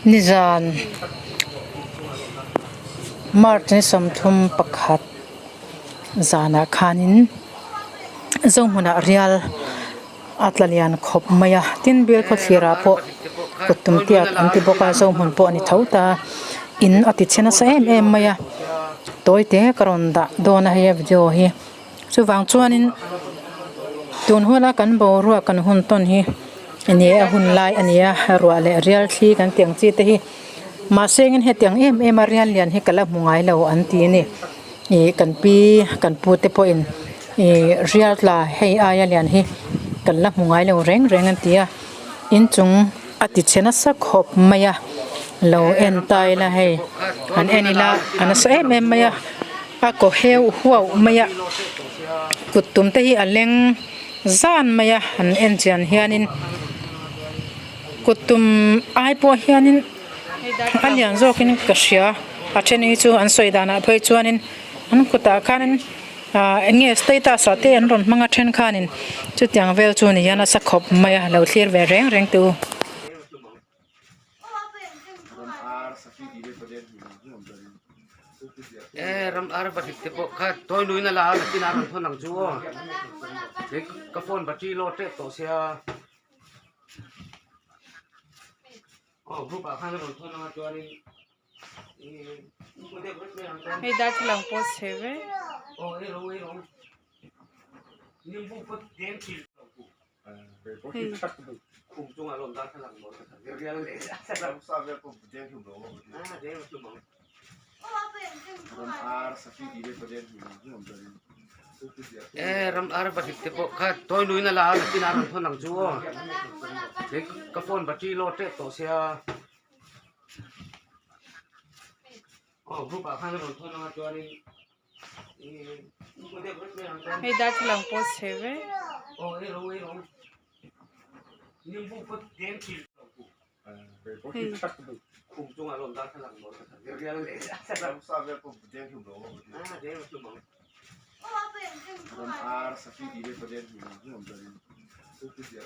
Nizan March ni 31 zanah khanin Zohmunah rial a tla lian khawp mai a tin bial khawthlir ah pawh kut tum tiat an ti bawk a Zohmun pawh a ni tho ta in a ti chhe nasa em em mai a tawi te ka rawn dah dawn a hei a video hi chuvang chuanin tun huna kan boruak kan hun tawn hi enge a hun lai a ni a ruah leh rial thli kan tih ang chi te hi mahse engin hetiang em em a rial lian hi ka la hmu ngai lo an ti a ni ih kan pi kan pu te pawhin ih rial tla hei aia lian hi kan la hmu ngai lo reng reng an ti a inchung a ti chhe nasa khawp mai a lo en ta ila hei han en ila a nasa em em mai a a kaw heu huau mai a kut tum te hi a leng zan mai a han en chian hianin kut tum ai pawh hianin a lian zawkin ka hria a then hi chu an sawi danah phei chuanin an kutah khanin ah eng nge status ah te an rawn hmang a then khanin chutiang vel chu ni hian a sa khawp mai a lo thlir ve reng reng teh u. E ram ar va dik te pawh kha tawi nuin a la a nakin a rawn thawn ang chu aw ka phone battery low tep tawh sia aw group ah khan a rawn thawn anga chuanin Hei darthlalang pawh chhe vek. Hei. E ram ar va dik te pawh kha tawi nuin a la a nakin a rawn thawn ang chu aw ka phone battery low tep tawh sia. Aw group ah khan a rawn thawn anga chuanin Hei darthlalang pawh chhe vek. Hei.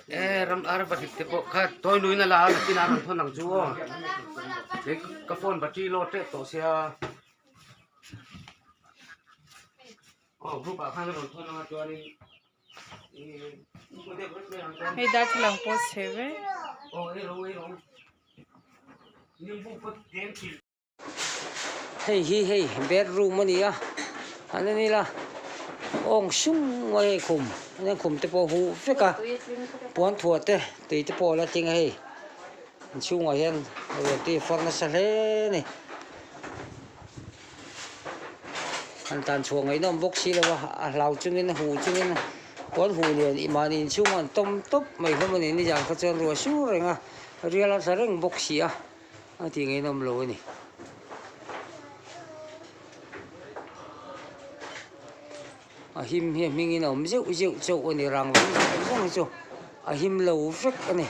E ram ar va dik te pawh kha tawi nuin a la a nakin a rawn thawn ang chu aw ka phone battery low tep tawh sia aw group ah khan a rawn thawn anga chuanin Hei darthlalang pawh chhe vek. Hei hi hei bedroom a ni a an en ila awng sung mai hei khum an khum te pawh a huh vek a puan thuah te tui te pawh a la tling a hei inchhungah hian ruah tui a far nasa hle a ni han tan chhuah ngaih nawm bawk si lo a a hlau chungin a huh chungin puan huh lian mahni inchhungah an tawm tawp mai hlawm a ni nizan kha chuan ruah sur reng a rial a tla reng bawk si a. A tih ngei nawm lo a ni. A him hi a hmingin a awm zeuh zeuh chauh a ni rang lam zawng zawng hi chu a him lo vek a ni.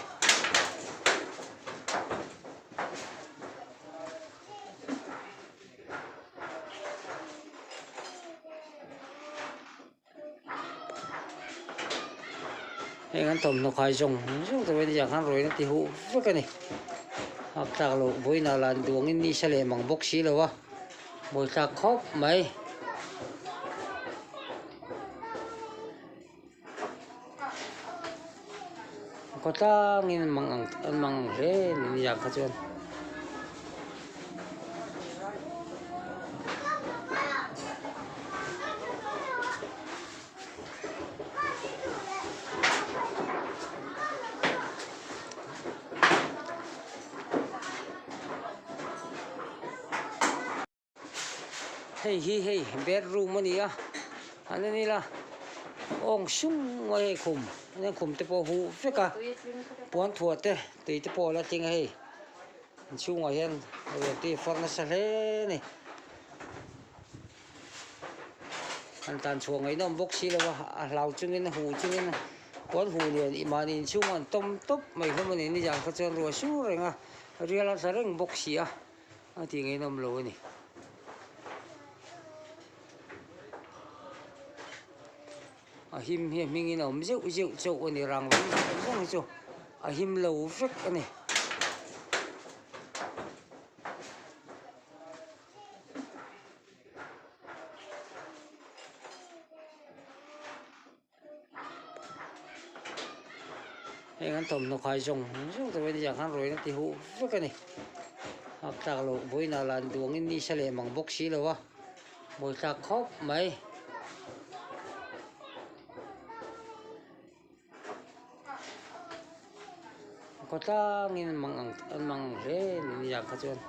Heng an thawmhnaw khai zawng zawng te pawhin tiang khan ruaina ti huh vek a ni hak tlak loh vawiinah lah an duangin ni sa leh mang bawk si lo a mawi thlak khawp mai. Khawtlangin an mang ang an mang ang hle a ni nizan kha chuan. Hei hi hei bedroom a ni a an en ila awng sung mai hei khum an khum te pawh a huh vek a puan thuah te tui te pawh a la tling a hei inchhungah hian ruah tui a far nasa hle a ni an tan chhuah ngaih nawm bawk si lo a a hlau chungin a huh chungin puan huh lian mahni inchhungah an tawm tawp mai hlawm a ni nizan kha chuan ruah sur reng a rial a tla reng bawk si a. A tih ngei nawm lo a ni. A him hi a hmingin a awm zeuh zeuh chauh a ni rang lam zawng zawng hi chu a him lo vek a ni. Heng an thawmhnaw khai zawng zawng te pawh hi khan ruaina ti huh vek a ni. Hak tlak loh vawiinah lah an duangin ni sa leh mang bawk si lo a, mawi tlak khawp mai. Kawtlangin an mang ang an mang ang hle a ni nizan kha chuan.